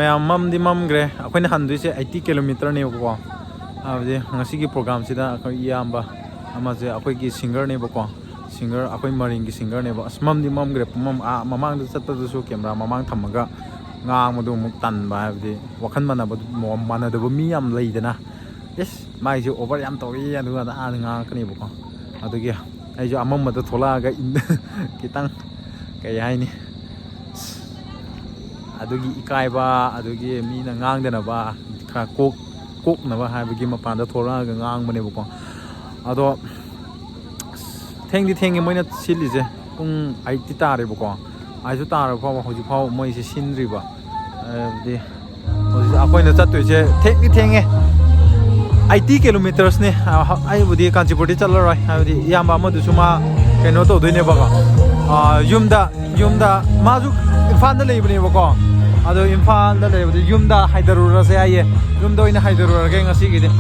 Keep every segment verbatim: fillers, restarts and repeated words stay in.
ꯃꯌꯥꯝ, ꯃꯝꯗꯤ ꯃꯝꯈ꯭ꯔꯦ꯫ ꯑꯩꯈꯣꯏꯅ ꯍꯟꯗꯣꯏꯁꯦ ꯑꯩꯠꯇꯤ ꯀꯤꯂꯣꯃꯤꯇꯔꯅꯦꯕꯀꯣ꯫ ꯍꯥꯏꯕꯗꯤ ꯉꯁꯤꯒꯤ ꯄ꯭ꯔꯣꯒ꯭ꯔꯥꯝꯁꯤꯗ ꯑꯩꯈꯣꯏ ꯏꯌꯥꯝꯕ ꯑꯃꯁꯦ ꯑꯩꯈꯣꯏꯒꯤ ꯁꯤꯡꯒꯔꯅꯦꯕꯀꯣ꯫ ꯁꯤꯡꯒꯔ, ꯑꯩꯈꯣꯏ ꯃꯔꯤꯡꯒꯤ ꯁꯤꯡꯒꯔꯅꯦꯕ꯫ ꯑꯁ, ꯃꯝꯗꯤ ꯃꯝꯈ꯭ꯔꯦ ꯄꯨꯡꯃꯝ꯫ ꯑꯥ, ꯃꯃꯥꯡꯗ ꯆꯠꯄꯗꯨꯁꯨ ꯀꯦꯃꯦꯔꯥ ꯃꯃꯥꯡ ꯊꯝꯃꯒ ꯉꯥꯡꯕꯗꯣ ꯑꯃꯨꯛ ꯇꯟꯕ, ꯍꯥꯏꯕꯗꯤ ꯋꯥꯈꯜ ꯃꯥꯟꯅꯕ, ꯃꯥꯟꯅꯗꯕ ꯃꯤ ꯌꯥꯝ ꯂꯩꯗꯅ꯫ ꯏꯁ, ꯃꯥꯏꯁꯦ ꯑꯣꯚꯔ ꯌꯥꯝ ꯇꯧꯏ, ꯑꯗꯨꯒ ꯑꯗꯥ ꯉꯥꯡꯉꯛꯀꯅꯦꯕꯀꯣ꯫ ꯑꯗꯨꯒꯤ ꯑꯩꯁꯨ ꯑꯃꯝꯕꯗ ꯊꯣꯛꯂꯛꯑꯒ ꯏꯟ-, ꯈꯤꯇꯪ, ꯀꯩ ꯍꯥꯏꯅꯤ, ꯑꯗꯨꯒꯤ ꯏꯀꯥꯏꯕ, ꯑꯗꯨꯒꯤ ꯃꯤꯅ ꯉꯥꯡꯗꯅꯕ, ꯈꯔ ꯀꯣꯛ-, ꯀꯣꯛꯅꯕ ꯍꯥꯏꯕꯒꯤ ꯃꯄꯥꯟꯗ ꯊꯣꯛꯂꯛꯑꯒ ꯉꯥꯡꯕꯅꯦꯕꯀꯣ꯫ ꯑꯗꯣ ꯊꯦꯡꯗꯤ ꯊꯦꯡꯉꯦ ꯃꯣꯏꯅ ꯁꯤꯜꯂꯤꯁꯦ, ꯄꯨꯡ ꯑꯩꯠꯇꯤ ꯇꯥꯔꯦꯕꯀꯣ꯫ ꯑꯩꯠꯁꯨ ꯇꯥꯔꯕ ꯐꯥꯎꯕ ꯍꯧꯖꯤꯛ ꯐꯥꯎ ꯃꯣꯏꯁꯦ ꯁꯤꯟꯗ꯭ꯔꯤꯕ꯫ ꯑꯗꯨꯗꯤ ꯍꯧꯖꯤꯛ ꯑꯩꯈꯣꯏꯅ ꯆꯠꯇꯣꯏꯁꯦ ꯊꯦꯡꯗꯤ ꯊꯦꯡꯉꯦ, ꯑꯩꯠꯇꯤ ꯀꯤꯂꯣꯃꯤꯇꯔꯁꯅꯦ꯫ ꯑꯩꯕꯨꯗꯤ ꯀꯥꯟꯆꯤꯄꯨꯔꯗꯤ ꯆꯠꯂꯔꯣꯏ, ꯍꯥꯏꯕꯗꯤ ꯏꯌꯥꯝꯕ ꯑꯃꯗꯨꯁꯨ ꯃꯥ ꯀꯩꯅꯣ ꯇꯧꯗꯣꯏꯅꯦꯕꯀꯣ꯫ ꯑꯥ, ꯌꯨꯝꯗ, ꯌꯨꯝꯗ ꯃꯥꯁꯨ ꯏꯝꯐꯥꯜꯗ ꯂꯩꯕꯅꯦꯕꯀꯣ꯫ ꯑꯗꯣ ꯏꯝꯐꯥꯜꯗ ꯂꯩꯕꯗꯤ ꯌꯨꯝꯗ ꯍꯥꯏꯊꯔꯨꯔꯁꯦ ꯍꯥꯏꯌꯦ꯫ ꯌꯨꯝꯗ ꯑꯣꯏꯅ ꯍꯥꯏꯊꯔꯨꯔꯒꯦ ꯉꯁꯤꯒꯤꯗꯤ꯫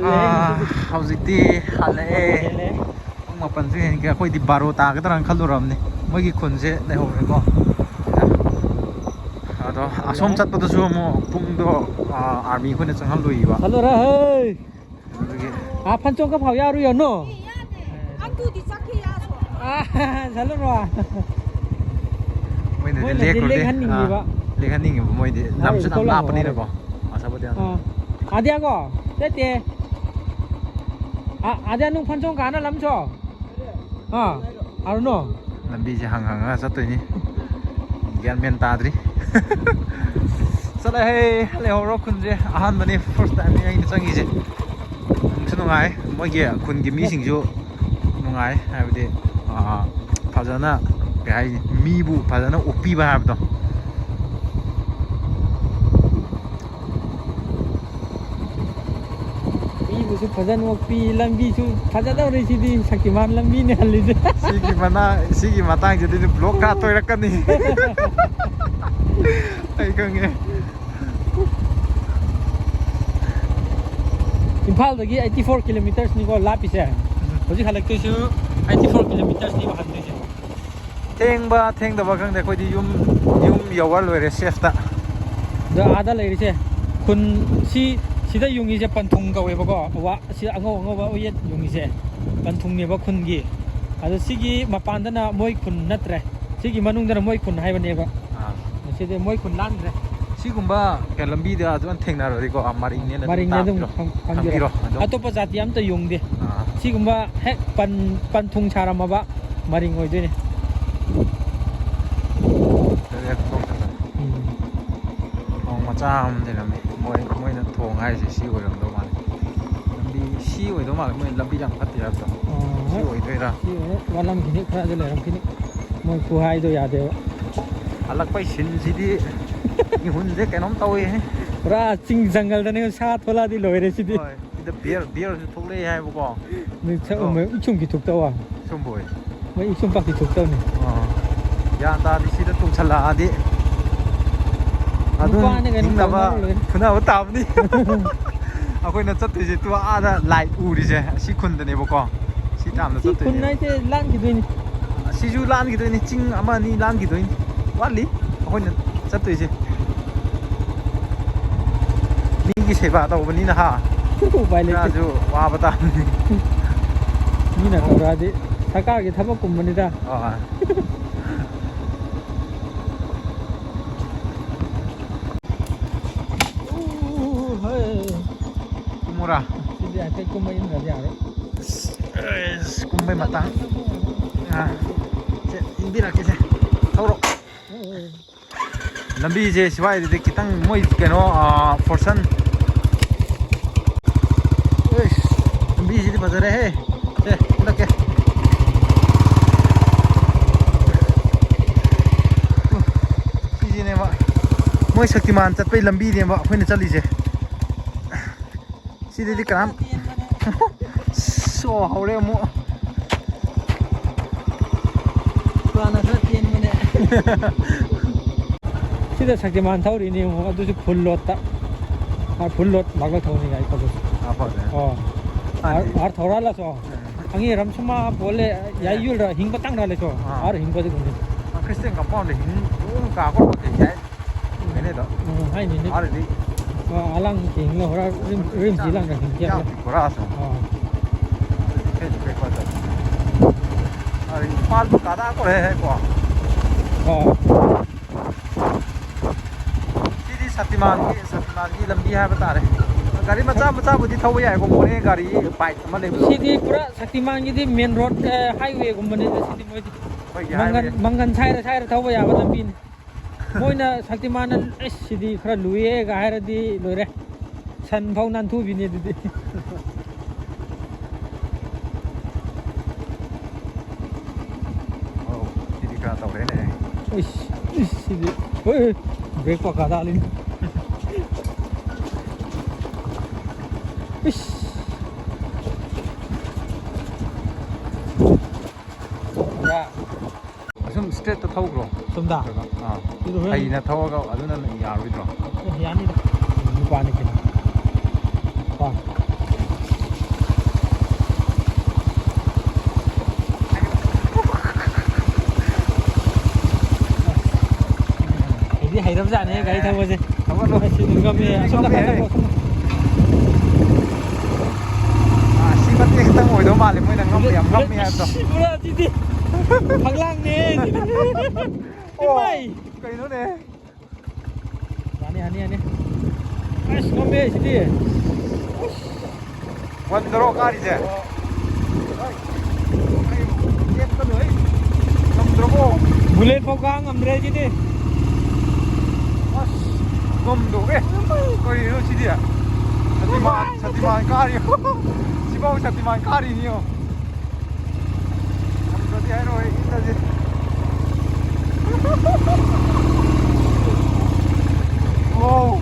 ꯑꯥ, ꯍꯧꯖꯤꯛꯇꯤ ꯍꯜꯂꯛꯑꯦ꯫ ꯄꯨꯡ ꯃꯥꯄꯟꯁꯨ ꯍꯦꯟꯈ꯭ꯔꯦ꯫ ꯑꯩꯈꯣꯏꯗꯤ ꯕꯥꯔꯣ ꯇꯥꯒꯗ꯭ꯔꯥꯅ ꯈꯜꯂꯨꯔꯕꯅꯤ꯫ ꯃꯣꯏꯒꯤ ꯈꯨꯟꯁꯦ ꯂꯩꯍꯧꯔꯦꯀꯣ꯫ ꯑꯗꯣ ꯑꯁꯣꯝ ꯆꯠꯄꯗꯁꯨ ꯑꯃꯨꯛ ꯄꯨꯡꯗꯣ, ꯑꯥ, ꯑꯥꯔꯃꯤ ꯑꯩꯈꯣꯏꯅ ꯆꯪꯍꯜꯂꯨꯏꯕ꯫ ꯆꯠꯂꯨꯔꯦ, ꯍꯩ꯫ ꯑꯗꯨꯒꯤ ꯑꯥ, ꯐꯟꯆꯣꯡ ꯀꯐꯥꯎ ꯌꯥꯔꯨꯌꯣ, ꯅꯣ? ꯑꯗꯨꯗꯤ ꯆꯠꯈꯤ ꯌꯥꯁꯣ꯫ ꯑꯥ, ꯆꯠꯂꯨꯔꯣ꯫ ꯃꯣꯏꯅꯗꯤ ꯃꯣꯏꯅꯗꯤ ꯂꯦꯛꯈ꯭ꯔꯣꯗꯤ, ꯂꯦꯛꯍꯟꯅꯤꯡꯉꯤꯕ꯫ ꯑꯥ, ꯂꯦꯛꯍꯟꯅꯤꯡꯉꯤꯕ ꯃꯣꯏꯗꯤ꯫ ꯂꯝꯁꯨ ꯌꯥꯝ ꯂꯥꯞꯄꯅꯤꯅꯀꯣ꯫ ꯑꯁꯥꯕꯗꯤ ꯌꯥꯝ ꯑꯥ꯫ ꯑꯗꯤꯌꯥꯒꯣ, ꯆꯠꯇꯦ꯫ ꯑ-, ꯑꯗꯤꯌꯥ ꯅꯨꯡ ꯐꯟꯆꯣꯡ ꯀꯥꯅ ꯂꯝꯁꯣ? ꯑꯥ, ꯑꯔꯨꯅꯣ꯫ ꯂꯝꯕꯤꯁꯦ ꯍꯪ ꯍꯪꯉꯒ ꯆꯠꯇꯣꯏꯅꯤ꯫ ꯒ꯭ꯌꯥꯟ ꯃꯦꯟ ꯇꯥꯗ꯭ꯔꯤ꯫ ꯆꯠꯂꯍꯦ꯫ ꯂꯩꯍꯧꯔꯣ ꯈꯨꯟꯁꯦ꯫ ꯑꯍꯥꯟꯕꯅꯤ, ꯐꯥꯔꯁ ꯇꯥꯏꯝꯅꯤ ꯑꯩꯅ ꯆꯪꯉꯤꯁꯦ꯫ ꯅꯨꯡꯁꯨ ꯅꯨꯡꯉꯥꯏ꯫ ꯃꯣꯏꯒꯤ ꯈꯨꯟꯒꯤ ꯃꯤꯁꯤꯡꯁꯨ ꯅꯨꯡꯉꯥꯏ, ꯍꯥꯏꯕꯗꯤ, ꯑꯥ, ꯐꯖꯅ, ꯀꯩ ꯍꯥꯏꯅꯤ, ꯃꯤꯕꯨ ꯐꯖꯅ ꯑꯣꯛꯄꯤꯕ ꯍꯥꯏꯕꯗꯣ꯫ ꯃꯤꯕꯨꯁꯨ ꯐꯖꯅ ꯑꯣꯛꯄꯤ, ꯂꯝꯕꯤꯁꯨ ꯐꯖꯗꯧꯔꯤ꯫ ꯁꯤꯗꯤ ꯁꯛꯇꯤꯃꯥꯟ ꯂꯝꯕꯤꯅꯦ ꯍꯜꯂꯤꯁꯦ꯫ ꯁꯤꯒꯤ ꯃꯅꯥ-, ꯁꯤꯒꯤ ꯃꯇꯥꯡꯁꯤꯗꯤ ꯕ꯭ꯂꯣꯛ ꯈꯔ ꯇꯣꯏꯔꯛꯀꯅꯤ꯫ ꯑꯩ ꯈꯪꯉꯦ꯫ ꯏꯝꯐꯥꯜꯗꯒꯤ eighty four kilometersꯅꯤꯀꯣ ꯂꯥꯞꯄꯤꯁꯦ꯫ ꯍꯧꯖꯤꯛ ꯍꯜꯂꯛꯇꯣꯏꯁꯨ eighty four kilometersꯅꯤꯕ ꯍꯟꯗꯣꯏꯁꯦ꯫ ꯊꯦꯡꯕ ꯊꯦꯡꯗꯕ ꯈꯪꯗꯦ, ꯑꯩꯈꯣꯏꯗꯤ ꯌꯨꯝ, ꯌꯨꯝ ꯌꯧꯔ ꯂꯣꯏꯔꯦ ꯁꯦꯐꯇ꯫ ꯑꯗꯣ ꯑꯥꯗ ꯂꯩꯔꯤꯁꯦ ꯈꯨꯟ, ꯁꯤ, ꯁꯤꯗ ꯌꯨꯡꯉꯤꯁꯦ ꯄꯟꯊꯨꯡ ꯀꯧꯋꯦꯕꯀꯣ꯫ ꯋꯥ-, ꯁꯤ ꯑꯉꯧ ꯑꯉꯧꯕ ꯎꯌꯦꯠ ꯌꯨꯡꯉꯤꯁꯦ ꯄꯟꯊꯨꯡꯅꯦꯕ ꯈꯨꯟꯒꯤ꯫ ꯑꯗꯣ ꯁꯤꯒꯤ ꯃꯄꯥꯟꯗꯅ ꯃꯣꯏ ꯈꯨꯟ ꯅꯠꯇ꯭ꯔꯦ, ꯁꯤꯒꯤ ꯃꯅꯨꯡꯗꯅ ꯃꯣꯏ ꯈꯨꯟ ꯍꯥꯏꯕꯅꯦꯕ꯫ ꯑꯥ꯫ ꯁꯤꯗꯤ ꯃꯣꯏ ꯈꯨꯟ ꯂꯥꯟꯈ꯭ꯔꯦ꯫ ꯁꯤꯒꯨꯝꯕ ꯀꯩꯅꯣ ꯂꯝꯕꯤꯗ ꯑꯗꯨꯝ ꯊꯦꯡꯅꯔꯗꯤꯀꯣ, ꯃꯔꯤꯡꯅꯦꯅ ꯑꯗꯨꯝ ꯃꯔꯤꯡꯅꯦ ꯑꯗꯨꯝ ꯇꯥꯛꯄꯤꯔꯣ, ꯈꯪ-, ꯈꯪꯕꯤꯔꯣ꯫ ꯈꯪꯕꯤꯔꯣ ꯑꯗꯨꯝ꯫ ꯑꯇꯣꯞꯄ ꯖꯥꯇꯤ ꯑꯝꯇ ꯌꯨꯡꯗꯦ꯫ ꯑꯥ꯫ ꯁꯤꯒꯨꯝꯕ ꯍꯦꯛ ꯄꯟ-, ꯄꯟꯊꯨꯡ ꯁꯥꯔꯝꯃꯕ ꯃꯔꯤꯡ ꯑꯣꯏꯗꯣꯏꯅꯦ꯫ ꯑꯗꯨꯗꯤ ꯍꯦꯛ ꯊꯣꯛꯇ꯭ꯔꯒ ꯎꯝ꯫ ꯊꯣꯡ ꯃꯆꯥ ꯑꯃ ꯂꯩꯔꯝꯃꯤ꯫ ꯃꯣꯏ, ꯃꯣꯏꯅ ꯊꯣꯡ ꯍꯥꯏꯔꯤꯁꯦ ꯁꯤ ꯑꯣꯏꯔꯝꯗꯧ ꯃꯥꯜꯂꯦ꯫ ꯂꯝꯕꯤ ꯁꯤ ꯑꯣꯏꯗꯧ ꯃꯥꯜꯂꯦ꯫ ꯃꯣꯏ ꯂꯝꯕꯤ ꯌꯥꯝ ꯐꯠꯇꯦ ꯍꯥꯏꯕꯗꯣ꯫ ꯑꯣ, ꯁꯤ ꯑꯣꯏꯗꯣꯏꯔꯥ? ꯁꯤ ꯑꯣꯏꯔꯦ꯫ ꯋꯥꯠꯂꯝꯈꯤꯅꯤ, ꯈꯔꯗꯤ ꯂꯩꯔꯝꯈꯤꯅꯤ꯫ ꯃꯣꯏ ꯈꯨꯍꯥꯏꯗꯣ ꯌꯥꯗꯦꯕ꯫ ꯍꯜꯂꯛꯄꯩ ꯁꯤꯟꯁꯤꯗꯤ ꯃꯤꯍꯨꯟꯁꯦ ꯀꯩꯅꯣꯝ ꯇꯧꯏꯍꯦ꯫ ꯄꯨꯔꯥ ꯆꯤꯡ ꯖꯪꯒꯜꯗꯅꯦ ꯁꯥ ꯊꯣꯛꯂꯛꯑꯗꯤ ꯂꯣꯏꯔꯦ ꯁꯤꯗꯤ꯫ ꯍꯣꯏ, ꯁꯤꯗ ꯕꯤꯌꯔ, ꯕꯤꯌꯔꯁꯨ ꯊꯣꯛꯂꯛꯑꯦ ꯍꯥꯏꯕꯀꯣ꯫ ꯅꯣꯏ ꯁꯛ ꯑꯗꯣ ꯎꯃ-, ꯏꯁꯨꯝꯒꯤ ꯊꯣꯛꯇꯕ꯫ ꯁꯨꯝꯕ ꯑꯣꯏ꯫ ꯃꯣꯏ ꯏꯁꯨꯝ ꯄꯥꯛꯇꯤ ꯊꯣꯛꯇꯕꯅꯤ꯫ ꯑꯥ꯫ ꯒ꯭ꯌꯥꯟ ꯇꯥꯗꯦ, ꯁꯤꯗ ꯇꯣꯡꯁꯜꯂꯛꯑꯗꯤ ꯑꯗꯨꯝ ꯅꯨꯄꯥꯅ ꯀꯩꯅꯣ ꯍꯤꯡꯅꯕ ꯇꯧꯅꯔ ꯂꯣꯏꯔꯦ꯫ ꯐꯨꯅꯕ ꯇꯥꯕꯅꯤ꯫ ꯑꯩꯈꯣꯏꯅ ꯆꯠꯇꯣꯏꯁꯦ ꯇꯨ ꯑꯥꯗ ꯂꯥꯏꯠ ꯎꯔꯤꯁꯦ ꯑꯁꯤ ꯈꯨꯟꯗꯅꯦꯕꯀꯣ꯫ ꯁꯤ ꯇꯥꯝꯅ ꯁꯤ ꯈꯨꯟ ꯆꯠꯇꯣꯏꯅꯦꯕ꯫ ꯍꯥꯏꯁꯦ ꯂꯥꯟꯈꯤꯗꯣꯏꯅꯤ꯫ ꯑꯁꯤꯁꯨ ꯂꯥꯟꯈꯤꯗꯣꯏꯅꯤ, ꯆꯤꯡ ꯑꯃ ꯑꯅꯤ ꯂꯥꯟꯈꯤꯗꯣꯏꯅꯤ꯫ ꯋꯥꯠꯂꯤ ꯑꯩꯈꯣꯏꯅ ꯆꯠꯇꯣꯏꯁꯦ꯫ ꯃꯤꯒꯤ ꯁꯦꯕꯥ ꯇꯧꯕꯅꯤꯅ ꯍꯥ꯫ ꯎꯄꯥꯏ ꯂꯩꯇꯦ꯫ ꯈꯔꯁꯨ ꯋꯥꯕ ꯇꯥꯕꯅꯤ꯫ ꯃꯤꯅ ꯇꯧꯔꯛꯑꯗꯤ ꯁꯔꯀꯥꯔꯒꯤ ꯊꯕꯛꯀꯨꯝꯕꯅꯤꯗ꯫ ꯑꯥ꯫ ꯎ, ꯍꯣꯏ꯫ ꯀꯨꯝꯃꯣꯔꯥ? ꯁꯤꯗꯤ ꯍꯥꯏꯐꯦꯠ ꯀꯨꯝꯕ ꯏꯟꯗ꯭ꯔꯗꯤ ꯌꯥꯔꯣꯏ꯫ ꯑꯁ, ꯀꯨꯝꯕꯩ ꯃꯇꯥꯡ꯫ ꯑꯥ, ꯁꯦ, ꯏꯟꯕꯤꯔꯛꯀꯦꯁꯦ꯫ ꯊꯧꯔꯣ꯫ ꯂꯝꯕꯤꯁꯦ ꯁ꯭ꯋꯥꯏꯗꯗꯤ ꯈꯤꯇꯪ ꯃꯣꯏ ꯀꯩꯅꯣ, ꯐꯣꯔꯁꯟ꯫ ꯂꯝꯕꯤꯁꯤꯗꯤ ꯐꯖꯔꯦꯍꯦ꯫ ꯁꯦ, ꯎꯠꯂꯛꯀꯦ꯫ ꯎ, ꯁꯤꯁꯤꯅꯦꯕ ꯃꯣꯏ ꯁꯛꯇꯤꯃꯥꯟ ꯆꯠꯄꯩ ꯂꯝꯕꯤꯅꯦꯕ ꯑꯩꯈꯣꯏꯅ ꯆꯠꯂꯤꯁꯦ꯫ ꯁꯤꯗꯗꯤ ꯀꯅꯥꯝ꯫ ꯁꯣ ꯍꯧꯔꯦ ꯑꯃꯨꯛ꯫ ꯄꯨꯔꯥꯅ ꯈꯔ ꯇꯦꯟꯕꯅꯦ꯫ ꯁꯤꯗ ꯁꯛꯇꯤꯃꯥꯟ ꯊꯧꯔꯤꯅꯤ ꯑꯃꯨꯛ, ꯑꯗꯨꯁꯨ ꯐꯨꯜ ꯂꯣꯠꯇ꯫ ꯃꯥ ꯐꯨꯜ ꯂꯣꯠ ꯂꯥꯛꯂ ꯊꯧꯅꯤ ꯒꯥꯔꯤ ꯊꯧꯕꯁꯦ꯫ ꯑꯥ, ꯐꯔꯦ꯫ ꯑꯣ꯫ ꯑꯥ, ꯑꯥꯔ, ꯑꯥꯔ ꯊꯧꯔꯥꯂꯁꯨ꯫ ꯎꯝ꯫ ꯑꯉꯤ ꯔꯝꯁꯨꯃꯥ ꯄꯣꯂꯦ, ꯑꯥ꯫ ꯌꯥꯏꯌꯨꯜꯔ ꯍꯤꯡꯕ ꯇꯪꯔꯥꯂꯦꯁꯨ꯫ ꯑꯥ꯫ ꯑꯥꯔ ꯍꯤꯡꯕꯗꯤ ꯀꯨꯝꯅꯤ꯫ ꯈ꯭ꯔꯤꯁꯇꯤꯌꯟ ꯀꯝꯄꯥꯎꯟꯗ ꯍꯤꯡ ꯂꯨꯍꯣꯡ ꯀꯥ ꯈꯣꯠꯄ ꯀꯩ ꯌꯥꯏ꯫ ꯀꯩꯅꯣꯗꯣ꯫ ꯎꯝ, ꯍꯥꯏꯅꯤꯅꯦ꯫ ꯑꯥꯔꯗꯤ꯫ ꯑꯥ, ꯑꯂꯥꯡ ꯇꯦꯡꯅ ꯍꯣꯔꯥ ꯔꯤꯝ-, ꯔꯤꯝꯁꯤ ꯂꯥꯡꯅ ꯍꯤꯡ ꯌꯥꯝ ꯆꯠꯂꯦ꯫ ꯄꯤꯛꯄꯔꯥꯁꯨ꯫ ꯑꯥ꯫ ꯀꯩꯁꯨ ꯀꯩ ꯄꯥꯏꯗꯕ꯫ ꯑꯥꯔꯗꯤ ꯏꯝꯐꯥꯜꯕꯨ ꯀꯥꯗꯥ ꯀꯣꯔꯦ ꯍꯥꯏꯀꯣ꯫ ꯑꯥ꯫ ꯁꯤꯗꯤ ꯁꯛꯇꯤꯃꯥꯟꯒꯤ, ꯁꯛꯇꯤꯃꯥꯟꯒꯤ ꯂꯝꯕꯤ ꯍꯥꯏꯕ ꯇꯥꯔꯦ꯫ ꯒꯥꯔꯤ ꯃꯆꯥ ꯃꯆꯥꯕꯨꯗꯤ ꯊꯧꯕ ꯌꯥꯏꯀꯣ, ꯃꯣꯔꯦ ꯒꯥꯔꯤ ꯕꯥꯏꯛ ꯑꯃ ꯂꯩꯕꯗꯣ꯫ ꯁꯤꯗꯤ ꯄꯨꯔꯥ ꯁꯛꯇꯤꯃꯥꯟꯒꯤꯗꯤ ꯃꯦꯟ ꯔꯣꯗ, ꯑ, ꯍꯥꯏꯋꯦꯒꯨꯝꯕꯅꯤꯗ ꯁꯤꯗꯤ ꯃꯣꯏꯗꯤ꯫ ꯑꯩꯈꯣꯏꯒꯤ ꯃꯪꯒꯟ, ꯍꯥꯏꯋꯦ꯫ ꯃꯪꯒꯟ ꯁꯥꯏꯔ ꯁꯥꯏꯔ ꯊꯧꯕ ꯌꯥꯕ ꯂꯝꯕꯤꯅꯤ꯫ ꯃꯣꯏꯅ ꯁꯛꯇꯤꯃꯥꯟꯅ, "ꯑꯁ, ꯁꯤꯗꯤ ꯈꯔ ꯂꯨꯏꯌꯦꯒ" ꯍꯥꯏꯔꯗꯤ ꯂꯣꯏꯔꯦ꯫ ꯁꯟ ꯐꯥꯎ ꯅꯥꯟꯊꯨꯕꯤꯅꯦ ꯑꯗꯨꯗꯤ꯫ ꯑꯧ, ꯁꯤꯗꯤ ꯈꯔ ꯇꯧꯔꯦꯅꯦ꯫ ꯏꯁ, ꯏꯁ, ꯁꯤꯗꯤ꯫ ꯍꯣꯏ, ꯍꯣꯏ, ꯕ꯭ꯔꯦꯛ ꯄꯀꯥ ꯇꯥꯂꯤꯅꯤ꯫ ꯏꯁ꯫ ꯌꯥ꯫ ꯑꯁꯨꯝ ꯏꯁꯇ꯭ꯔꯦꯠꯇ ꯊꯧꯈ꯭ꯔꯣ꯫ ꯆꯨꯝꯗ? ꯑꯥ꯫ ꯁꯤꯗ ꯍꯣꯔꯦꯟ ꯍꯩꯅ ꯊꯧꯔꯒ ꯑꯗꯨꯅ ꯌꯥꯔꯣꯏꯗ꯭ꯔꯣ? ꯑꯦ, ꯌꯥꯅꯤꯗ꯫ ꯅꯨꯄꯥꯅꯤ ꯀꯩꯅꯣ꯫ ꯀꯣ꯫ ꯑꯩꯗꯤ ꯍꯩꯔꯕꯖꯥꯠꯅꯦ ꯒꯥꯔꯤ ꯊꯧꯕꯁꯦ꯫ ꯊꯧꯒꯠꯂꯣ꯫ ꯑꯁ, ꯁꯤꯗꯤ ꯉꯝꯃꯦ꯫ ꯑꯁꯣꯝꯗ ꯉꯝꯃꯦꯍꯦ꯫ ꯀꯥꯈꯠꯂꯣ, ꯑꯁꯣꯝꯗ꯫ ꯑꯥ, ꯁꯤ ꯃꯇꯦꯛ ꯈꯤꯇꯪ ꯑꯣꯏꯗꯧ ꯃꯥꯜꯂꯦ, ꯃꯣꯏꯅ ꯉꯝꯃꯦ, ꯌꯥꯝ ꯉꯝꯃꯦ ꯍꯥꯏꯕꯗꯣ꯫ ꯁꯤ ꯄꯨꯔꯥ ꯁꯤꯗꯤ ꯐꯛꯂꯥꯡꯅꯦ ꯁꯤꯗꯤ꯫ ꯑꯣ, ꯏꯃꯥꯏ! ꯀꯩꯅꯣꯅꯦ? ꯌꯥꯅꯤ, ꯌꯥꯅꯤ, ꯌꯥꯅꯤ꯫ ꯑꯁ, ꯉꯝꯃꯦ ꯁꯤꯗꯤ꯫ ꯑꯁ꯫ ꯋꯥꯟꯗꯔꯣ ꯀꯥꯔꯤꯁꯦ? ꯑꯣ꯫ ꯍꯣꯏ꯫ ꯑꯩ ꯂꯦꯞꯀꯅꯨ, ꯑꯩ ꯉꯝꯗ꯭ꯔꯕꯣ? ꯕꯨꯂꯦꯠ ꯐꯥꯎ ꯀꯥ ꯉꯝꯗ꯭ꯔꯦ ꯁꯤꯗꯤ꯫ ꯉꯝꯗꯣ, ꯑꯦ, ꯀꯔꯤꯅꯣ ꯁꯤꯗꯤ? ꯁꯛꯇꯤꯃꯥꯟ, ꯁꯛꯇꯤꯃꯥꯟ ꯀꯥꯔꯤ꯫ ꯁꯤꯐꯥꯎ ꯁꯛꯇꯤꯃꯥꯟ ꯀꯥꯔꯤꯅꯤꯌꯣ꯫ ꯉꯝꯗ꯭ꯔꯗꯤ ꯍꯥꯏꯔꯣꯏ, ꯏꯜꯂꯁꯤ꯫ ꯋꯥꯎ,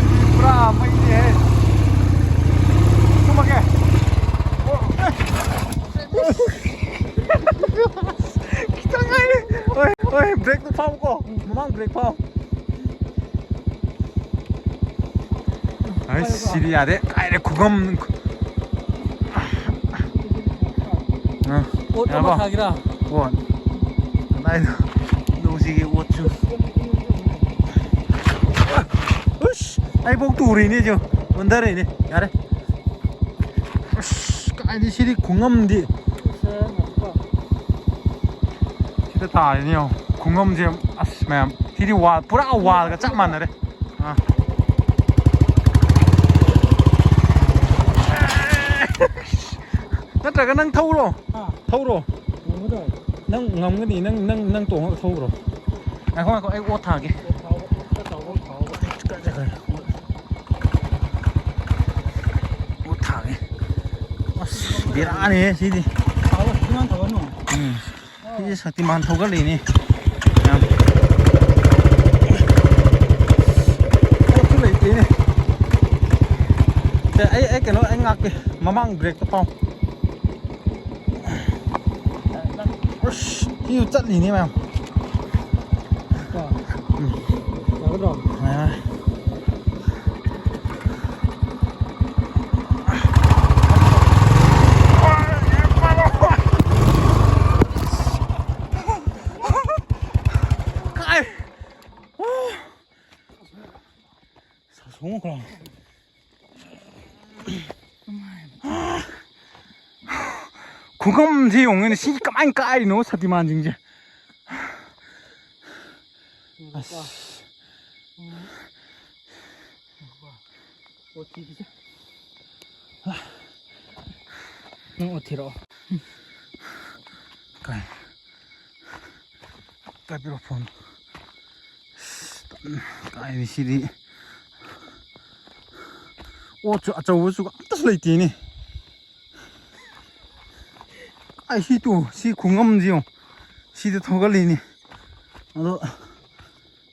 ꯁꯤꯗꯤ ꯄꯨꯔꯥ ꯃꯩꯅꯦꯍꯦ꯫ ꯀꯨꯝꯃꯒꯦ꯫ ꯑꯣ, ꯑꯦ꯫ ꯈꯤꯇꯪ ꯉꯥꯏꯔꯦ꯫ ꯍꯣꯏ, ꯍꯣꯏ, ꯕ꯭ꯔꯦꯛꯇꯣ ꯐꯥꯎꯀꯣ꯫ ꯃꯃꯥꯡ ꯕ꯭ꯔꯦꯛ ꯐꯥꯎ꯫ ꯑꯩ ꯁꯤꯗꯤ ꯌꯥꯗꯦ꯫ ꯀꯥꯏꯔꯦ ꯈꯨꯒꯝ꯫ ꯑ, ꯑꯣꯠ ꯑꯃ ꯌꯥꯔꯕꯣ? ꯊꯥꯒꯦꯔꯥ? ꯑꯣꯠ꯫ ꯀꯗꯥꯏꯗ? ꯂꯧꯁꯤꯒꯦ ꯑꯣꯠꯁꯨ꯫ ꯎꯁ! ꯑꯩꯐꯥꯎ ꯇꯨꯔꯤꯅꯦ ꯁꯤꯕꯨ꯫ ꯑꯣꯟꯊꯔꯛꯏꯅꯦ꯫ ꯌꯥꯔꯦ꯫ ꯑꯁ, ꯀꯥꯏꯗꯤ ꯁꯤꯗꯤ ꯈꯨꯉꯝꯗꯤ꯫ ꯁꯤꯗ ꯇꯥꯔꯤꯅꯦ ꯌꯦꯡꯉꯣ꯫ ꯈꯨꯉꯝꯁꯦ, ꯑꯁ, ꯃꯌꯥꯝ꯫ ꯁꯤꯗꯤ ꯋꯥꯜ, ꯄꯨꯔꯥ ꯋꯥꯜꯒ ꯆꯞ ꯃꯥꯟꯅꯔꯦ꯫ ꯑꯥ꯫ ꯅꯠꯇ꯭ꯔꯒ ꯅꯪ ꯊꯧꯔꯣ꯫ ꯍꯥ? ꯊꯧꯔꯣ꯫ ꯉꯝꯒꯗ꯭ꯔꯣ? ꯅꯪ ꯉꯝꯒꯅꯤ, ꯅꯪ, ꯅꯪ, ꯅꯪ ꯇꯣꯡꯉꯒ ꯊꯧꯈ꯭ꯔꯣ꯫ ꯉꯥꯏꯈꯣ, ꯉꯥꯏꯈꯣ, ꯑꯩ ꯑꯣꯠ ꯊꯥꯒꯦ꯫ ꯑꯣꯠ ꯊꯥꯒꯦ꯫ ꯑꯁ, ꯕꯦꯔꯥꯅꯤꯍꯦ ꯁꯤꯗꯤ꯫ ꯎꯝ꯫ ꯁꯤꯁꯦ ꯁꯛꯇꯤꯃꯥꯟ ꯊꯧꯒꯠꯂꯤꯅꯦ꯫ ꯌꯥꯝ꯫ ꯄꯣꯠꯁꯨ ꯂꯩꯇꯦꯅꯦ꯫ ꯑꯦ, ꯑꯩ, ꯑꯩ ꯀꯩꯅꯣ, ꯑꯩ ꯉꯥꯛꯀꯦ꯫ ꯃꯃꯥꯡ ꯕ꯭ꯔꯦꯛꯇꯣ ꯄꯥꯎ꯫ ꯑꯁ, ꯁꯤꯁꯨ ꯆꯠꯂꯤꯅꯦ ꯃꯌꯥꯝ꯫ ꯀꯣ? ꯎꯝ꯫ ꯌꯥꯒꯗ꯭ꯔꯣ? ꯌꯥꯔꯦ꯫ ꯀꯥꯏ꯫ ꯁꯥꯁꯣꯡꯈ꯭ꯔꯣ꯫ ꯈꯨꯉꯝꯁꯤ ꯌꯦꯡꯉꯨꯅꯦ, ꯁꯤ ꯀꯃꯥꯏꯅ ꯀꯥꯏꯔꯤꯅꯣ ꯁꯛꯇꯤꯃꯥꯟꯁꯤꯡꯁꯦ? ꯑꯁ꯫ ꯅꯪ ꯑꯣꯠꯊꯤꯔꯛꯑꯣ꯫ ꯀꯥꯏ? ꯀꯥꯏ ꯄꯤꯔꯣ ꯐꯣꯟ꯫ ꯑꯁ, ꯀꯥꯏꯗꯤ ꯁꯤꯗꯤ ꯑꯣꯠꯁꯨ ꯑꯆꯧꯕꯁꯨ ꯑꯝꯇꯁꯨ ꯂꯩꯇꯦꯅꯦ꯫ ꯑꯩ ꯁꯤ ꯇꯨ ꯁꯤ ꯈꯨꯡꯒꯪꯁꯤ ꯌꯦꯡꯉꯣ꯫ ꯁꯤꯗ ꯊꯧꯒꯠꯂꯤꯅꯤ꯫ ꯑꯗꯣ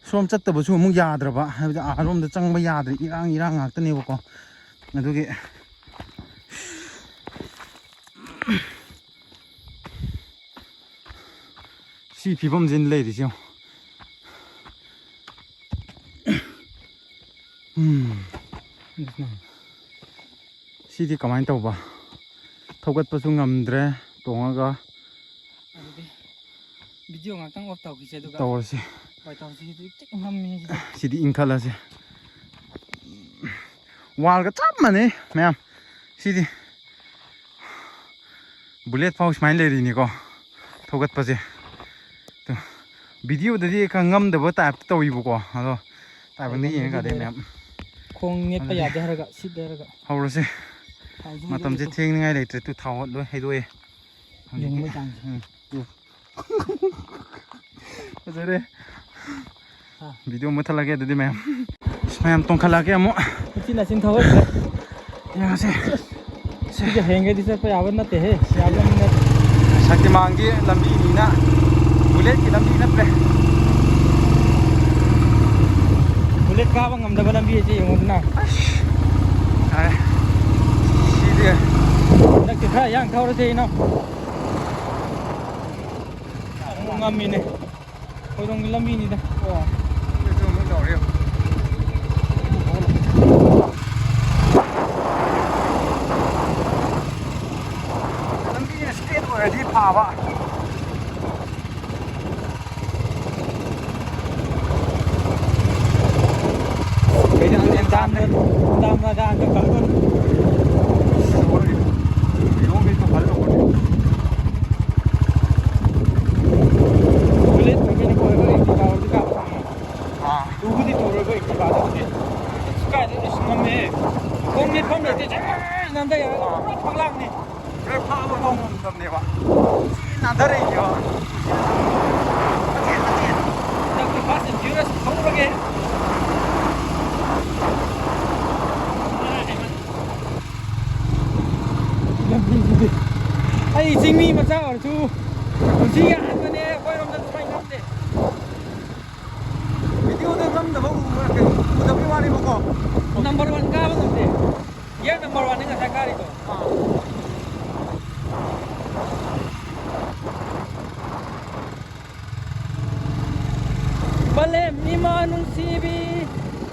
ꯁꯣꯝ ꯆꯠꯇꯕꯁꯨ ꯑꯃꯨꯛ ꯌꯥꯗ꯭ꯔꯕ, ꯍꯥꯏꯕꯗꯤ ꯑꯥꯔꯣꯝꯗ ꯆꯪꯕ ꯌꯥꯗ꯭ꯔꯦ, ꯏꯔꯥꯡ ꯏꯔꯥꯡ ꯉꯥꯛꯇꯅꯦꯕꯀꯣ꯫ ꯑꯗꯨꯒꯤ ꯁꯤ ꯐꯤꯕꯝꯁꯤꯅ ꯂꯩꯔꯤꯁꯦ ꯌꯦꯡꯉꯣ꯫ ꯎꯝ꯫ ꯁꯤꯗꯤ ꯀꯃꯥꯏꯅ ꯇꯧꯕ? ꯊꯧꯒꯠꯄꯁꯨ ꯉꯝꯗ꯭ꯔꯦ ꯇꯣꯡꯉꯒ꯫ ꯑꯗꯨꯗꯤ ꯚꯤꯗꯤꯑꯣ ꯉꯥꯛꯇꯪ ꯑꯣꯐ ꯇꯧꯈꯤꯁꯦ, ꯑꯗꯨꯒ ꯇꯧꯔꯁꯤ꯫ ꯍꯣꯏ, ꯇꯧꯔꯁꯤ꯫ ꯍꯧꯖꯤꯛ ꯆꯤꯛ ꯉꯝꯃꯤ ꯁꯤꯗꯤ꯫ ꯁꯤꯗꯤ ꯏꯪꯈꯠꯂꯁꯦ꯫ ꯋꯥꯜꯒ ꯆꯞ ꯃꯥꯟꯅꯩ ꯃꯌꯥꯝ꯫ ꯁꯤꯗꯤ ꯕꯨꯂꯦꯠ ꯐꯥꯎ ꯁꯨꯃꯥꯏꯅ ꯂꯩꯔꯤꯅꯤꯀꯣ ꯊꯧꯒꯠꯄꯁꯦ꯫ ꯑꯗꯣ ꯚꯤꯗꯤꯑꯣꯗꯗꯤ ꯈꯔ ꯉꯝꯗꯕ ꯇꯥꯏꯞꯇ ꯇꯧꯋꯤꯕꯀꯣ, ꯑꯗꯣ ꯇꯥꯏꯕꯪꯗ ꯌꯦꯡꯉꯀꯥꯟꯗ ꯃꯌꯥꯝ ꯈꯣꯡ ꯅꯦꯠꯄ ꯑꯗꯨꯗꯤ ꯌꯥꯗꯦ ꯍꯥꯏꯔꯒ ꯁꯤꯠꯂꯦ ꯍꯥꯏꯔꯒ꯫ ꯍꯧꯔꯁꯦ꯫ ꯊꯥꯎꯁꯨ ꯃꯇꯝꯁꯦ ꯂꯣꯏ ꯊꯦꯡꯅꯤꯡꯉꯥꯏ ꯂꯩꯇ꯭ꯔꯦ꯫ ꯇꯨ ꯊꯥꯎ ꯂꯣꯏ ꯍꯩꯗꯣꯛꯑꯦ ꯍꯧꯖꯤꯛꯇꯤ꯫ ꯌꯨꯡꯕꯩ ꯆꯥꯡꯁꯦ꯫ ꯎꯝ꯫ ꯐꯖꯔꯦ꯫ ꯍꯥ꯫ ꯚꯤꯗꯤꯑꯣ ꯃꯨꯠꯊꯠꯂꯒꯦ ꯑꯗꯨꯗꯤ ꯃꯌꯥꯝ꯫ ꯃꯌꯥꯝ ꯇꯣꯡꯈꯠꯂꯛꯑꯒꯦ ꯑꯃꯨꯛ꯫ ꯎꯆꯤꯟ ꯅꯥꯆꯤꯟ ꯊꯧꯒꯠꯈ꯭ꯔꯦ꯫ ꯌꯦꯡꯉꯁꯦ꯫ ꯁꯤꯒ ꯍꯌꯦꯡꯒꯩꯗꯤ ꯆꯠꯄ ꯌꯥꯕ ꯅꯠꯇꯦꯍꯦ꯫ ꯌꯥꯕ ꯅꯠꯇꯦ꯫ ꯁꯛꯇꯤꯃꯥꯟꯒꯤ ꯂꯝꯕꯤꯅꯤꯅ, ꯕꯨꯂꯦꯠꯀꯤ ꯂꯝꯕꯤ ꯅꯠꯇ꯭ꯔꯦ꯫ ꯕꯨꯂꯦꯠ ꯀꯥꯕ ꯉꯝꯗꯕ ꯂꯝꯕꯤ ꯑꯁꯤ ꯌꯦꯡꯉꯨꯗꯅ꯫ ꯑꯁ꯫ ꯌꯥꯔꯦ꯫ ꯁꯤꯗꯤ꯫ ꯍꯟꯗꯛꯇꯤ ꯈꯔ ꯌꯥꯡ ꯊꯧꯔꯁꯦ ꯏꯅꯥꯎ꯫ ꯑꯃꯨꯛ ꯉꯝꯃꯤꯅꯦ꯫ ꯈꯣꯏꯔꯣꯝꯒꯤ ꯂꯝꯕꯤꯅꯤꯗ꯫ ꯑꯣ꯫ ꯑꯗꯨꯁꯨ ꯑꯃꯨꯛ ꯇꯧꯔꯦ꯫ ꯂꯝꯕꯤꯁꯤꯅ straight ꯑꯣꯏꯔꯗꯤ ꯐꯕ꯫ ꯀꯩꯅꯣ ꯈꯪꯗꯦ, ꯗꯥꯝ ꯇꯥꯗ꯭ꯔꯦ꯫ ꯗꯥꯝ ꯃꯆꯥ ꯑꯝꯇ ꯀꯜꯂꯣ꯫ ꯕꯨꯂꯦꯠ ꯑꯣꯏꯕꯅꯤꯅ ꯀꯣꯏꯕ Activa ꯑꯣꯏꯔꯗꯤ ꯀꯥꯞꯄ ꯐꯪꯉꯦ꯫ ꯑꯥ꯫ ꯇꯨꯕꯨꯗꯤ ꯇꯨꯔꯣꯏꯕ Activa ꯗꯨꯕꯨꯗꯤ꯫ ꯑꯁ ꯀꯥꯏꯗꯩ ꯑꯁ ꯉꯝꯃꯦꯍꯦ꯫ ꯈꯣꯡ ꯅꯦꯠꯐꯝ ꯂꯩꯇꯦ꯫ ꯖꯔ ꯅꯥꯟꯊ ꯌꯥꯔꯒ ꯄꯨꯔꯥ ꯐꯛꯂꯥꯡꯅꯤ꯫ ꯕ꯭ꯔꯦꯛ ꯐꯥꯕ ꯐꯥꯎ ꯉꯝꯗꯕꯅꯦꯕ꯫ ꯊꯤ ꯅꯥꯟꯊꯔꯛꯏꯅꯦꯕ꯫ ꯃꯆꯦꯠ ꯃꯆꯦꯠ꯫ ꯍꯟꯗꯛꯇꯤ Fast and Furious ꯊꯧꯔꯒꯦ꯫ ꯇꯤꯚꯤ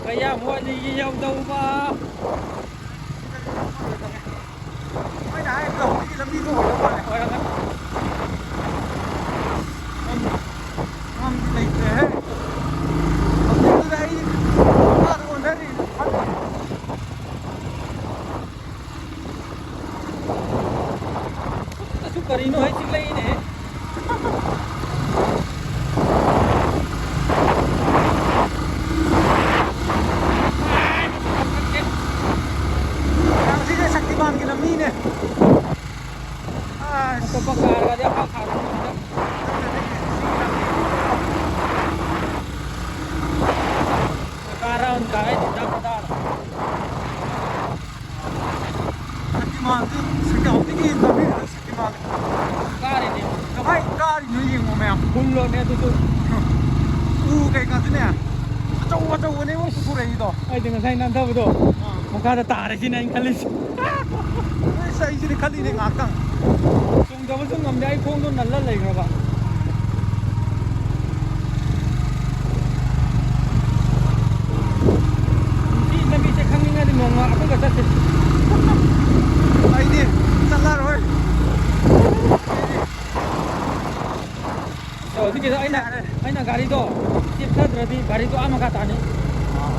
ꯀꯌꯥꯝ ꯋꯥꯠꯂꯤꯒꯦ ꯌꯧꯗꯧꯕ? ꯃꯣꯏꯅ ꯍꯥꯏꯕꯗꯣ ꯍꯧꯖꯤꯛꯀꯤ ꯂꯝꯕꯤꯗꯣ ꯑꯣꯏꯔ ꯃꯥꯜꯂꯦ꯫ ꯑꯣꯏꯔꯝꯒꯅꯤ꯫ ꯉꯝꯗꯤ ꯂꯩꯇ꯭ꯔꯦꯍꯦ꯫ ꯍꯧꯖꯤꯛꯇꯨꯗ ꯑꯩ ꯃꯈꯥꯗ ꯑꯣꯟꯊꯔꯤꯅꯦ꯫ ꯑꯁꯨ ꯀꯔꯤꯅꯣ ꯍꯥꯏ ꯆꯤꯛꯂꯛꯏꯅꯦ꯫ ꯁꯤꯁꯦ ꯁꯛꯇꯤꯃꯥꯟꯒꯤ ꯂꯝꯕꯤꯅꯦ꯫ ꯑꯁ꯫ ꯑꯇꯣꯞꯄ ꯀꯥꯔꯒꯗꯤ ꯑꯃ ꯈꯥꯝꯃꯤ꯫ ꯀꯥꯔ ꯑꯃ ꯀꯥꯔꯦ, ꯗꯥ ꯗꯥ꯫ ꯁꯛꯇꯤꯃꯥꯟꯁꯦ ꯁꯛꯇꯤ ꯍꯧꯖꯤꯛꯀꯤ ꯂꯝꯕꯤꯗꯨꯗ ꯁꯛꯇꯤꯃꯥꯟ꯫ ꯀꯥꯔꯤꯅꯦ꯫ ꯀꯃꯥꯏ ꯀꯥꯔꯤꯅꯣ ꯌꯦꯡꯉꯣ ꯃꯌꯥꯝ꯫ ꯐꯨꯜꯂꯣꯅꯦ ꯑꯗꯨꯁꯨ꯫ ꯎ ꯀꯩꯀꯥꯁꯨꯅꯦ꯫ ꯑꯆꯧ ꯑꯆꯧꯕꯅꯦ ꯃꯣꯏ ꯄꯨꯊꯣꯔꯛꯏꯗꯣ꯫ ꯑꯩꯗꯤ ꯉꯁꯥꯏ ꯅꯥꯟꯊꯕꯗꯣ ꯑꯥ꯫ ꯃꯈꯥꯗ ꯇꯥꯔꯁꯤꯅ ꯑꯩꯅ ꯈꯜꯂꯤꯁꯦ꯫ ꯑꯁ, ꯑꯩꯁꯨꯅꯦ ꯈꯜꯂꯤꯅꯦ ꯉꯥꯏꯍꯥꯛꯇꯪ꯫ ꯆꯨꯝꯗꯕꯁꯨ ꯉꯝꯗꯦ, ꯑꯩ ꯈꯣꯡꯗꯣ ꯅꯜꯂ ꯂꯩꯈ꯭ꯔꯕ꯫ ꯁꯤ ꯂꯝꯕꯤꯁꯦ ꯈꯪꯅꯤꯡꯉꯗꯤ ꯅꯣꯡꯃ ꯑꯩꯈꯣꯏꯒ ꯆꯠꯁꯤ꯫ ꯑꯩꯗꯤ ꯆꯠꯂꯔꯣꯏ꯫ ꯑꯣ, ꯑꯗꯨꯒꯤꯗꯣ ꯑꯩꯅ, ꯌꯥꯔꯦ꯫ ꯑꯩꯅ ꯒꯥꯔꯤꯗꯣ ꯆꯤꯞꯊꯗ꯭ꯔꯗꯤ ꯒꯥꯔꯤꯗꯣ ꯑꯥ ꯃꯈꯥ ꯇꯥꯅꯤ꯫ ꯑꯥ꯫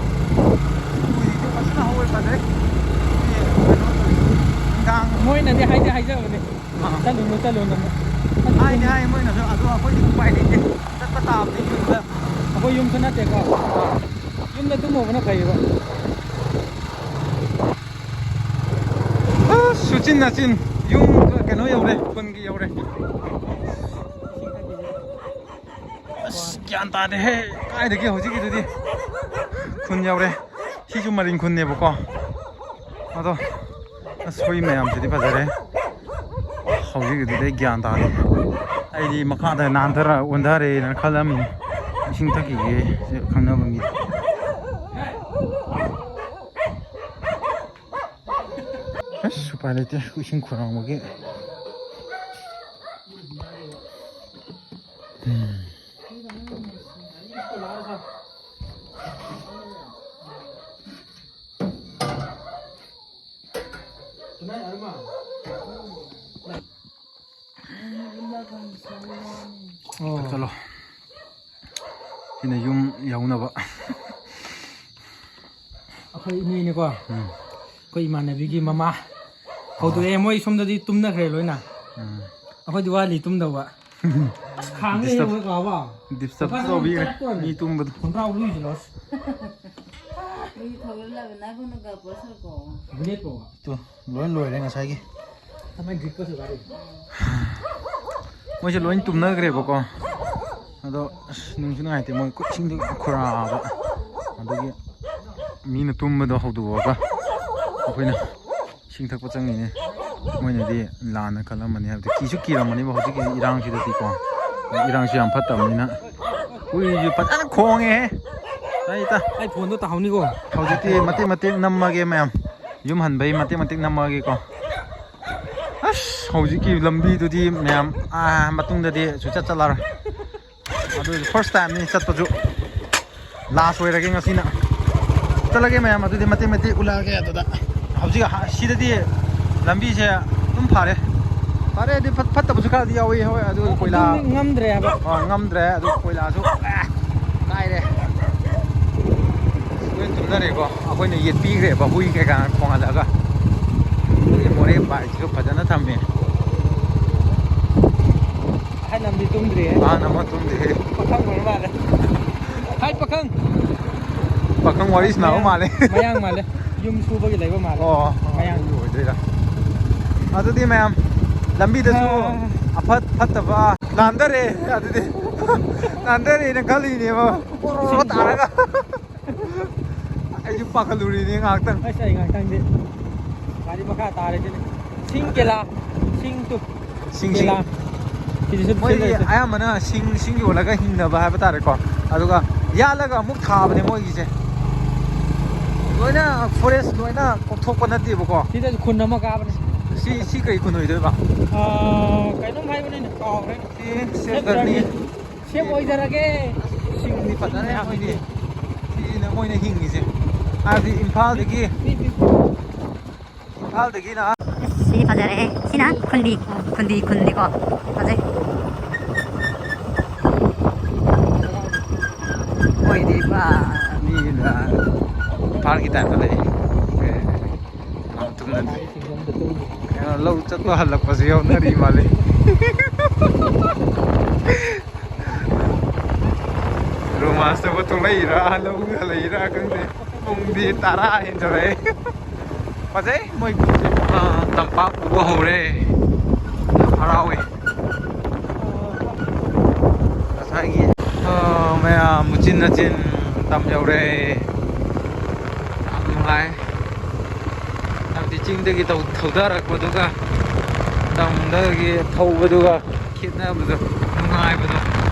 ꯎꯏꯁꯨ ꯐꯖꯅ ꯍꯧꯋꯦ, ꯐꯖꯩ꯫ ꯁꯤ ꯀꯩꯅꯣ ꯇꯧꯋꯤ꯫ ꯅꯨꯡꯗꯥꯡ ꯃꯣꯏꯅꯗꯤ ꯍꯥꯏꯗꯤ ꯍꯥꯏꯖꯕꯅꯦ꯫ ꯑꯥ꯫ ꯆꯠꯂꯨꯅꯨ, ꯆꯠꯂꯨꯅꯨ꯫ ꯍꯥꯏꯗꯤ ꯍꯥꯏ ꯃꯣꯏꯅꯁꯨ, ꯑꯗꯣ ꯑꯩꯈꯣꯏꯗꯤ ꯎꯄꯥꯏ ꯂꯩꯇꯦ꯫ ꯆꯠꯄ ꯇꯥꯕꯅꯤ ꯌꯨꯝꯗ꯫ ꯑꯩꯈꯣꯏ ꯌꯨꯝꯁꯨ ꯅꯠꯇꯦꯀꯣ꯫ ꯌꯨꯝꯗ ꯇꯨꯝꯃꯨꯕꯅ ꯐꯩꯌꯦꯕ꯫ ꯑꯁ, ꯁꯨꯆꯤꯟ ꯅꯥꯆꯤꯟ ꯌꯨꯝ ꯀꯩꯅꯣ ꯌꯧꯔꯦ, ꯈꯨꯟꯒꯤ ꯌꯧꯔꯦ꯫ ꯑꯁ, ꯒ꯭ꯌꯥꯟ ꯇꯥꯗꯦꯍꯦ꯫ ꯀꯥꯏꯗꯒꯤ ꯍꯧꯖꯤꯛꯀꯤꯗꯨꯗꯤ ꯈꯨꯟ ꯌꯧꯔꯦ꯫ ꯁꯤꯁꯨ ꯃꯔꯤꯡ ꯈꯨꯟꯅꯦꯕꯀꯣ꯫ ꯑꯗꯣ ꯑꯁ, ꯍꯨꯏ ꯃꯌꯥꯝꯁꯤꯗꯤ ꯐꯖꯔꯦ꯫ ꯍꯧꯖꯤꯛꯀꯤꯗꯨꯗꯤ ꯑꯩ ꯒ꯭ꯌꯥꯟ ꯇꯥꯗꯦ꯫ ꯑꯩꯗꯤ ꯃꯈꯥꯗ ꯅꯥꯟꯊꯔ ꯑꯣꯟꯊꯔꯦꯅ ꯈꯜꯂꯝꯃꯤꯅꯤ꯫ ꯏꯁꯤꯡ ꯊꯛꯈꯤꯒꯦ ꯈꯪꯅꯕ ꯃꯤꯗ꯫ ꯑꯁ, ꯎꯄꯥꯏ ꯂꯩꯇꯦ, ꯏꯁꯤꯡ ꯈꯨꯔꯥꯡꯕꯒꯤ꯫ ꯎꯝ꯫ ꯑꯣ꯫ ꯆꯠꯂꯣ꯫ ꯁꯤꯅ ꯌꯨꯝ ꯌꯧꯅꯕ꯫ ꯑꯩꯈꯣꯏ ꯏꯅꯦꯅꯦꯀꯣ꯫ ꯎꯝ꯫ ꯑꯩꯈꯣꯏ ꯏꯃꯥꯟꯅꯕꯤꯒꯤ ꯃꯃꯥ꯫ ꯍꯧꯗꯣꯛꯑꯦ, ꯃꯣꯏ ꯁꯣꯝꯗꯗꯤ ꯇꯨꯝꯅꯈ꯭ꯔꯦ ꯂꯣꯏꯅ꯫ ꯎꯝ꯫ ꯑꯩꯈꯣꯏꯗꯤ ꯋꯥꯠꯂꯤ ꯇꯨꯝꯗꯧꯕ꯫ ꯑꯁ, ꯈꯥꯡꯉꯦ ꯗꯤꯁꯇꯔꯕ ꯃꯣꯏ ꯀꯥꯕ꯫ ꯗꯤꯁꯇꯔꯕ ꯂꯨꯄꯥ ꯇꯧꯕꯤꯈ꯭ꯔꯦ꯫ ꯆꯥꯇ꯭ꯔꯨꯛ ꯃꯤ ꯇꯨꯝꯕꯗꯣ꯫ ꯈꯣꯡꯒ꯭ꯔꯥꯎ ꯂꯨꯏꯁꯤꯜꯂꯣ꯫ ꯃꯤ ꯊꯧꯒꯠꯂꯕꯅ ꯑꯩꯈꯣꯏꯅ ꯒꯥ ꯄꯣꯠ ꯁꯥꯀꯣ꯫ ꯕꯨꯂꯦꯠ ꯀꯧꯕ꯫ ꯇꯨ, ꯂꯣꯏ ꯂꯣꯏꯔꯦ ꯉꯁꯥꯏꯒꯤ꯫ ꯃꯣꯏꯁꯦ ꯂꯣꯏ ꯇꯨꯝꯅꯈ꯭ꯔꯦꯕꯀꯣ꯫ ꯑꯗꯣ ꯑꯁ, ꯅꯨꯡꯁꯨ ꯅꯨꯡꯉꯥꯏꯇꯦ, ꯃꯣꯏ ꯈꯨꯠꯁꯤꯡꯗꯤ ꯈꯨꯔꯥꯕ꯫ ꯑꯗꯨꯒꯤ ꯃꯤꯅ ꯇꯨꯝꯕꯗꯣ ꯍꯧꯗꯣꯛꯑꯒ ꯑꯩꯈꯣꯏꯅ ꯏꯁꯤꯡ ꯊꯛꯄ ꯆꯪꯉꯤꯅꯦ꯫ ꯃꯣꯏꯅꯗꯤ ꯂꯥꯟꯅ ꯈꯜꯂꯝꯃꯅꯤ, ꯍꯥꯏꯕꯗꯤ ꯀꯤꯁꯨ ꯀꯤꯔꯝꯃꯅꯤꯕ ꯍꯧꯖꯤꯛꯀꯤ ꯏꯔꯥꯡꯁꯤꯗꯗꯤꯀꯣ꯫ ꯏꯔꯥꯡꯁꯨ ꯌꯥꯝ ꯐꯠꯇꯕꯅꯤꯅ꯫ ꯍꯨꯏꯁꯨ ꯐꯖꯅ ꯈꯣꯡꯉꯦꯍꯦ꯫ ꯇꯥꯏ, ꯇꯥꯏ꯫ ꯑꯩ ꯐꯣꯟꯗꯣ ꯇꯥꯍꯧꯅꯤꯀꯣ꯫ ꯍꯧꯖꯤꯛꯇꯤ ꯃꯇꯦꯛ ꯃꯇꯦꯛ ꯅꯝꯃꯒꯦ ꯃꯌꯥꯝ꯫ ꯌꯨꯝ ꯍꯟꯕꯩ ꯃꯇꯦꯛ ꯃꯇꯦꯛ ꯅꯝꯃꯒꯦꯀꯣ꯫ ꯑꯁ, ꯍꯧꯖꯤꯛꯀꯤ ꯂꯝꯕꯤꯗꯨꯗꯤ ꯃꯌꯥꯝ, ꯑꯥ, ꯃꯇꯨꯡꯗꯗꯤ ꯁꯨꯡꯆꯠ ꯆꯠꯂꯔꯣꯏ꯫ ꯑꯗꯨ first timeꯅꯤ ꯆꯠꯄꯁꯨ, last ꯑꯣꯏꯔꯒꯦ ꯉꯁꯤꯅ꯫ ꯆꯠꯂꯒꯦ ꯃꯌꯥꯝ, ꯑꯗꯨꯗꯤ ꯃꯇꯦꯛ ꯃꯇꯦꯛ ꯎꯠꯂꯛꯑꯒꯦ ꯑꯗꯨꯗ꯫ ꯍꯧꯖꯤꯛ ꯑꯍ-, ꯁꯤꯗꯗꯤ ꯂꯝꯕꯤꯁꯦ ꯑꯗꯨꯝ ꯐꯔꯦ꯫ ꯐꯔꯦꯗꯤ ꯐꯠ-, ꯐꯠꯇꯕꯁꯨ ꯈꯔꯗꯤ ꯌꯥꯎꯏ, ꯍꯣꯏ, ꯑꯗꯨ ꯀꯣꯏꯂꯥ, ꯑꯗꯨꯝꯗꯤ ꯉꯝꯗ꯭ꯔꯦ ꯍꯥꯏꯕ꯫ ꯑ, ꯉꯝꯗ꯭ꯔꯦ, ꯑꯗꯨ ꯀꯣꯏꯂꯥꯁꯨ, ꯑꯦ, ꯀꯥꯏꯔꯦ꯫ ꯂꯣꯏ ꯇꯨꯝꯅꯔꯦꯀꯣ, ꯑꯩꯈꯣꯏꯅ ꯌꯦꯠꯄꯤꯈ꯭ꯔꯦꯕ ꯍꯨꯏ ꯀꯩꯀꯥ ꯈꯣꯡꯍꯜꯂꯒ꯫ ꯑꯗꯒꯤ ꯃꯣꯔꯦ bikeꯁꯤꯁꯨ ꯐꯖꯅ ꯊꯝꯃꯦ꯫ ꯑꯍꯟ ꯑꯃꯗꯤ ꯇꯨꯝꯗ꯭ꯔꯤꯍꯦ꯫ ꯑꯍꯟ ꯑꯃ ꯇꯨꯝꯗ꯭ꯔꯤꯍꯦ꯫ ꯄꯥꯈꯪ ꯑꯣꯏꯔ ꯃꯥꯜꯂꯦ꯫ ꯍꯥꯏ ꯄꯥꯈꯪ꯫ ꯄꯥꯈꯪ ꯋꯥꯔꯤ ꯁꯥꯟꯅꯕ ꯃꯌꯥꯡ, ꯃꯥꯜꯂꯦ꯫ ꯃꯌꯥꯡ ꯃꯥꯜꯂꯦ꯫ ꯌꯨꯝ ꯁꯨꯕꯒꯤ ꯂꯩꯕ ꯃꯥꯜꯂꯦ꯫ ꯑꯣ, ꯃꯌꯥꯡ꯫ ꯑꯗꯨ ꯑꯣꯏꯗꯣꯏꯔꯥ? ꯑꯗꯨꯗꯤ ꯃꯌꯥꯝ ꯂꯝꯕꯤꯗꯁꯨ ꯑꯥ꯫ ꯑꯐꯠ ꯐꯠꯇꯕ ꯂꯥꯟꯗꯔꯦ꯫ ꯑꯗꯨꯗꯤ ꯂꯥꯟꯗꯔꯦꯅ ꯈꯜꯂꯤꯅꯦꯕ꯫ ꯕꯣꯔꯣ ꯇꯥꯔꯒ꯫ ꯑꯩꯁꯨ ꯄꯥꯈꯠꯂꯨꯔꯤꯅꯦ ꯉꯥꯏꯍꯥꯛꯇꯪ꯫ ꯑꯁ, ꯑꯩ ꯉꯥꯏꯍꯥꯛꯇꯪꯗꯤ ꯒꯥꯔꯤ ꯃꯈꯥ ꯇꯥꯔꯦ ꯁꯤꯅꯤ꯫ ꯁꯤꯡ ꯀꯦꯂꯥ, ꯁꯤꯡ ꯇꯨ꯫ ꯁꯤꯡ, ꯁꯤꯡ꯫ ꯀꯦꯂꯥ꯫ ꯁꯤꯗꯤ ꯁꯨꯝ ꯃꯣꯏꯗꯤ ꯁꯤꯜꯂꯁꯦ꯫ ꯑꯌꯥꯝꯕꯅ ꯁꯤꯡ, ꯁꯤꯡ ꯌꯣꯜꯂꯒ ꯍꯤꯡꯅꯕ ꯍꯥꯏꯕ ꯇꯥꯔꯦꯀꯣ꯫ ꯑꯗꯨꯒ ꯌꯥꯜꯂꯒ ꯑꯃꯨꯛ ꯊꯥꯕꯅꯦ ꯃꯣꯏꯒꯤꯁꯦ꯫ ꯂꯣꯏꯅ forest ꯂꯣꯏꯅ ꯀꯣꯛꯊꯣꯛꯄ ꯅꯠꯇꯦꯕꯀꯣ꯫ ꯁꯤꯗꯁꯨ ꯈꯨꯟ ꯑꯃ ꯀꯥꯕꯅꯦ꯫ ꯁꯤ, ꯁꯤ ꯀꯩ ꯈꯨꯟ ꯑꯣꯏꯗꯣꯏꯕ? ꯑꯥ, ꯀꯩꯅꯣꯝ ꯍꯥꯏꯕꯅꯤꯅꯦ, ꯀꯥꯎꯈ꯭ꯔꯦꯅꯦ꯫ ꯁꯤ Save Journey꯫ Save ꯑꯣꯏꯖꯔꯒꯦ꯫ ꯁꯤꯡꯗꯤ ꯐꯖꯔꯦ ꯃꯣꯏꯗꯤ꯫ ꯁꯤꯅ ꯃꯣꯏꯅ ꯍꯤꯡꯉꯤꯁꯦ꯫ ꯍꯥꯏꯕꯗꯤ ꯏꯝꯐꯥꯜꯗꯒꯤ, ꯏꯝꯐꯥꯜꯗꯒꯤꯅ ꯁꯤꯗꯤ ꯐꯖꯔꯦꯍꯦ꯫ ꯁꯤꯅ ꯈꯨꯟꯗꯤ, ꯈꯨꯟꯗꯤ, ꯈꯨꯟꯗꯤꯀꯣ꯫ ꯐꯖꯩ꯫ ꯃꯣꯏꯗꯤ ꯄꯨꯔꯥ ꯃꯤꯅ ꯏꯝꯐꯥꯜꯒꯤ ꯇꯥꯏꯞꯇ ꯂꯩ꯫ ꯌꯥꯝ ꯊꯨꯝꯅꯗ꯭ꯔꯤ꯫ ꯀꯩꯅꯣ, ꯂꯧ ꯆꯠꯄ ꯍꯜꯂꯛꯄꯁꯨ ꯌꯥꯎꯅꯔꯤ ꯃꯥꯜꯂꯦ꯫ ꯔꯣꯃꯥꯟꯁꯇꯕꯨ ꯊꯣꯛꯂꯛꯏꯔꯥ, ꯂꯧꯗ ꯂꯩꯔꯥ ꯈꯪꯗꯦ꯫ ꯄꯨꯡꯗꯤ ꯇꯔꯥ ꯍꯦꯟꯖꯜꯂꯛꯑꯦ꯫ ꯐꯖꯩ ꯃꯣꯏ ꯈꯨꯟꯁꯦ꯫ ꯑꯥ, ꯇꯝꯄꯥꯛ ꯎꯕ ꯍꯧꯔꯦ꯫ ꯌꯥꯝ ꯍꯔꯥꯎꯋꯦ꯫ ꯉꯁꯥꯏꯒꯤ, ꯑꯥ, ꯃꯌꯥꯝ ꯃꯆꯤꯟ ꯃꯆꯤꯟ ꯇꯝ ꯌꯧꯔꯦ꯫ ꯌꯥꯝ ꯅꯨꯡꯉꯥꯏ꯫ ꯍꯥꯏꯕꯗꯤ ꯆꯤꯡꯗꯒꯤ ꯊꯧ-, ꯊꯧꯗꯔꯛꯄꯗꯨꯒ ꯇꯝꯗꯒꯤ ꯊꯧꯕꯗꯨꯒ ꯈꯦꯠꯅꯕꯗꯣ, ꯅꯨꯡꯉꯥꯏꯕꯗꯣ꯫